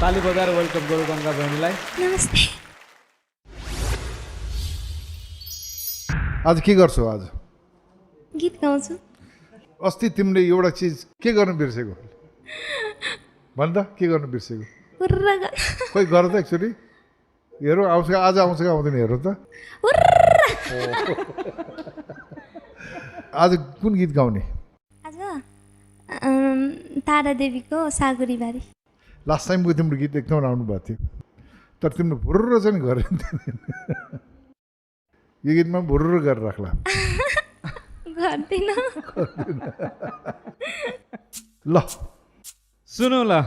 ताली बजाएर वेलकम गरौँ गङ्गा बहिनीलाई। नमस्ते। आज के गर्छौ? आज गीत गाउँछु। अस्ति तिमीले एउटा चिज के गर्न बिर्सेको भन्दा के गर्न बिर्सेको? हुर्रा खोइ गर त एकचोटि हेरौँ। आउँछ आज आउँछ कि आउँदैन हेरौँ त। आज कुन गीत गाउने? आज तारा देवीको सागरी बारी। लास्ट टाइमको तिम्रो गीत एकदम राम्रो भएको थियो, तर तिम्रो भुर्र चाहिँ गरेन। यो गीतमा भुर्र गरेर राख्ला। गर्दिन। ल सुनौ ल।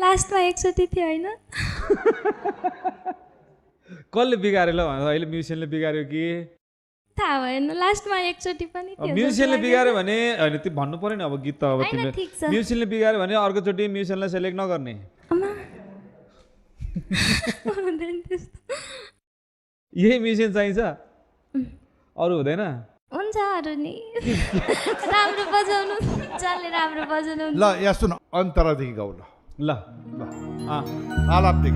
लास्टमा एकचोटि थियो होइन? कसले बिगाऱ्यो ल भन्छ? अहिले म्युजिसियनले बिगाऱ्यो कि थाहा भएन। लास्टमा एकचोटि पनि थियो। म्युजिसियनले बिगाऱ्यो भने होइन त्यो भन्नु पर्यो नि। अब गीत त अब तिमीले ठिक छ। म्युजिसियनले बिगाऱ्यो भने अर्कोचोटि म्युजिसियनलाई सेलेक्ट नगर्ने। यही म्युजिसियन चाहिन्छ, अरू हुँदैन? हुन्छ अरू नि। राम्रो बजाउनु, जसले राम्रो बजाउनु। ल यहाँ सुन, अन्तरादेखि गाउँ। ल ल आलापदेखि